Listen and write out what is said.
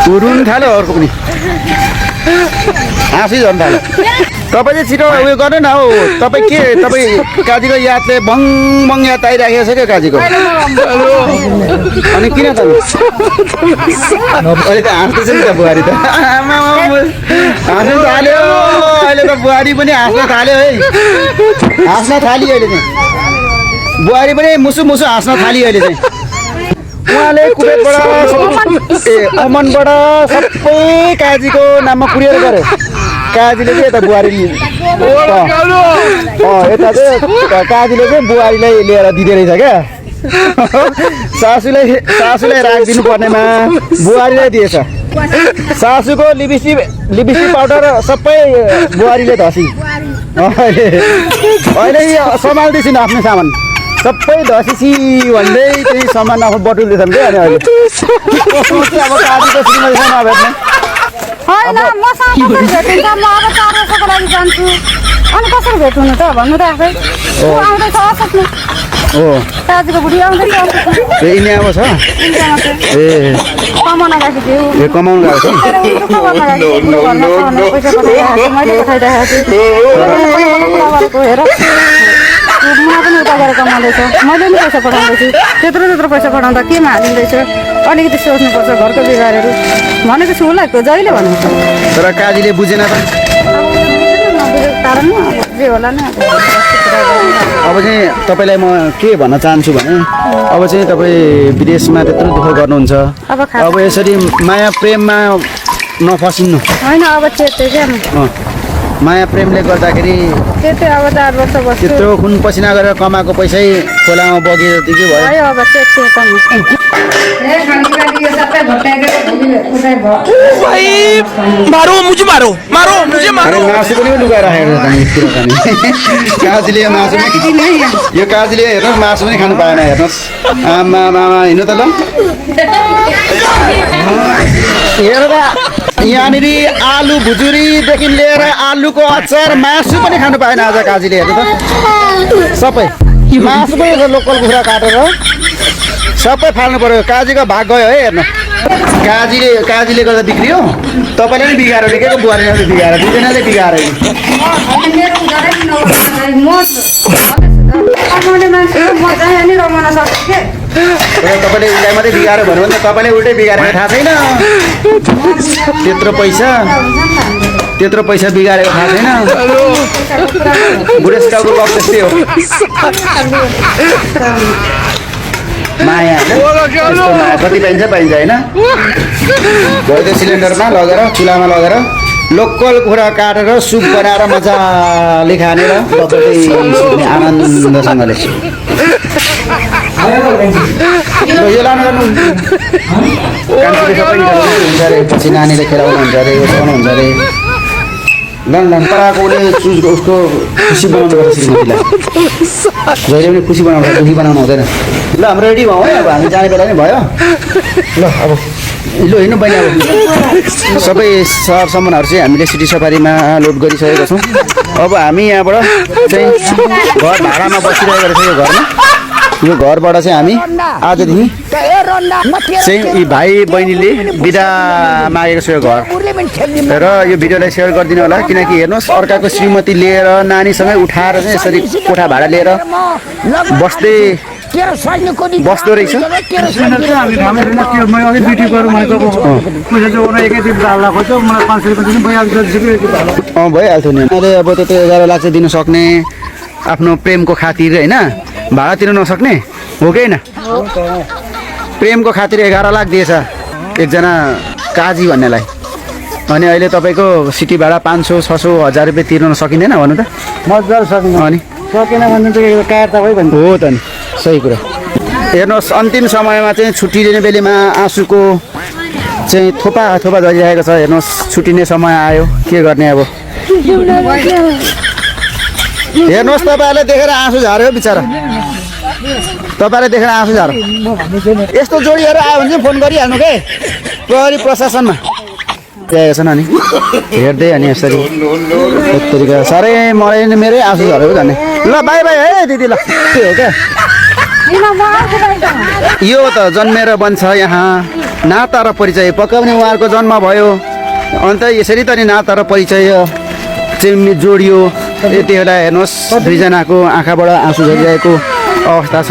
उरुन थाल्यो अर्को पनि आफै झन् थाल्यो तपाईँ चाहिँ छिटो उयो गर्नु न हौ तपाईँ के तपाईँ काजीको यादले बङ बङ याद आइराखेको छ क्या काजीको अनि किन त अहिले त हाँस्दैछ नि त बुहारी त हाँस्नु थाल्यो अहिले त बुहारी पनि हाँस्न थाल्यो है हाँस्न थाल्यो अहिले चाहिँ बुहारी पनि मुसु मुसु हाँस्न थाल्यो अहिले चाहिँ उहाँले कुबेतबाट अमनबाट सबै काजीको नाममा कुरियर गर्यो काजीले चाहिँ यता बुहारी यता चाहिँ काजीले चाहिँ बुहारीलाई लिएर दिँदै रहेछ क्या सासूलाई राखिदिनु पर्नेमा बुहारीलाई दिएछ सासूको लिपस्टिक पाउडर सबै बुहारीले धसी अहिले सम्हाल्दैछु न आफ्नो सामान सबै धसिसी भन्दै त्यही सामान आफू बटुल्दैछन् क्या अनि अहिले अब काजीको श्रीमतीसँग नभेट्ने होइन मसँग भेटिन्छ म अब 4 वर्षको लागि जान्छु अनि कसरी भेट हुनु त भन्नु त आफै आउँदैछ असक्नु हो काजीको बुढी आउँदैछ यिनी अब छ ए कमाउन गएको थियो ए कमाउनु गएको पैसा पठाइरहेको मैले पठाइरहेको छु हेर मलाई पनि उता गएर कमाउँदैछ मैले पनि पैसा पठाउँदैछु त्यत्रो पैसा पठाउँदा केमा हालिँदैछ अलिकति सोच्नुपर्छ घरको बिगारहरू भनेको छु उसलाई जहिले भन्नु तर काजीले बुझेन त कारण जे होला नि अब चाहिँ तपाईँलाई म के भन्न चाहन्छु भने अब चाहिँ तपाईँ विदेशमा त्यत्रो दुःख गर्नुहुन्छ अब यसरी माया प्रेममा नफसिनु होइन अब त्यही क्या माया प्रेमले गर्दाखेरि त्यही अब 4 वर्ष बस्छु त्यत्रो खुन पसिना गरेर कमाएको पैसै खोलामा बगे जतिकै भयो अब मासु पनि लुगाएर राखेको काजीले मासु यो काजीले हेर्नुहोस् मासु पनि खानु पाएन हेर्नुहोस् आमा हिँड्नु त ल हेर यहाँनिर आलु भुजुरीदेखि लिएर आलुको अचार मासु पनि खानु पाएन आज काजीले हेर्नु त सबै मासु पनि लोकल कुखुरा काटेर सबै फाल्नु पर्यो काजीको भाग गयो है हेर्नु काजीले गर्दा बिग्रियो तपाईँले पनि बिगाएर देखेको बुहारीले पनि बिगाएर दुईजनाले बिगाएर तपाईँले उसलाई मात्रै बिगाएर भन्यो भने त तपाईँले उल्टै बिगारेको थाहा छैन त्यत्रो पैसा बिगारेको थाहा छैन बुढेसकालको लक त्यस्तै हो माया कति पाइन्छ होइन भोइको सिलिन्डरमा लगेर चुलामा लगेर लोकल कुखुरा काटेर सुप बनाएर मजाले खानेर आनन्दसँगले यो लानु गर्नु हुन्छ अरे पछि नानीले खेलाउनु हुन्छ अरे उठाउनु हुन्छ अरे लन पराएको उसले उसको खुसी बनाउनु पर्छ श्रीमतीलाई जहिले पनि खुसी बनाउनु दुखी बनाउनु हुँदैन ल हाम्रो रेडी भयो है अब हामी जाने बेला नै भयो ल अब ल हेर्नु बहिनी अब सबै सर सामानहरू चाहिँ हामीले सिटी सफारीमा लोड गरिसकेका छौँ अब हामी यहाँबाट चाहिँ घर भाडामा बसिरहेको रहेछ यो घरमा यो घरबाट चाहिँ हामी आजदेखि चाहिँ यी भाइ बहिनीले बिदा मागेको छ यो घर र यो भिडियोलाई सेयर गरिदिनु होला किनकि हेर्नुहोस् अर्काको श्रीमती लिएर नानीसँगै उठाएर चाहिँ यसरी कोठा भाडा लिएर बस्दो रहेछ भइहाल्थ्यो नि अहिले अब त्यो 11 लाख चाहिँ दिनु सक्ने आफ्नो प्रेमको खातिर होइन भाडा तिर्न नसक्ने हो कि होइन प्रेमको खातिर 11 लाख दिएछ एकजना काजी भन्नेलाई अनि अहिले तपाईँको सिटी भाडा 500, 600, 1000 रुपियाँ तिर्न सकिँदैन भन्नु त मजाले सकिन्छ अनि सकेन भने त कार त भइभन्छ हो त नि सही कुरा हेर्नुहोस् अन्तिम समयमा चाहिँ छुट्टी लिने बेलामा आँसुको चाहिँ थोपा झरिरहेको छ हेर्नुहोस् छुट्टिने समय आयो के गर्ने अब हेर्नुहोस् तपाईँहरूले देखेर आँसु झार्यो बिचरा तपाईँले देखेर आँसु झार यस्तो जोडीहरू आयो भने चाहिँ फोन गरिहाल्नु के प्रहरी प्रशासनमा ल्याएको छन् अनि हेर्दै अनि यसरी तरिका साह्रै मलाई मेरै आँसु झरेको जाने ल बाई बाई है दिदी ल त्यो हो क्या यो त जन्मेर बन्छ यहाँ नाता र परिचय पक्का पनि उहाँहरूको जन्म भयो अन्त यसरी त नि नाता र परिचय चाहिँ जोडियो यति बेला हेर्नुहोस् दुईजनाको आँखाबाट आँसु झरिरहेको अवस्था छ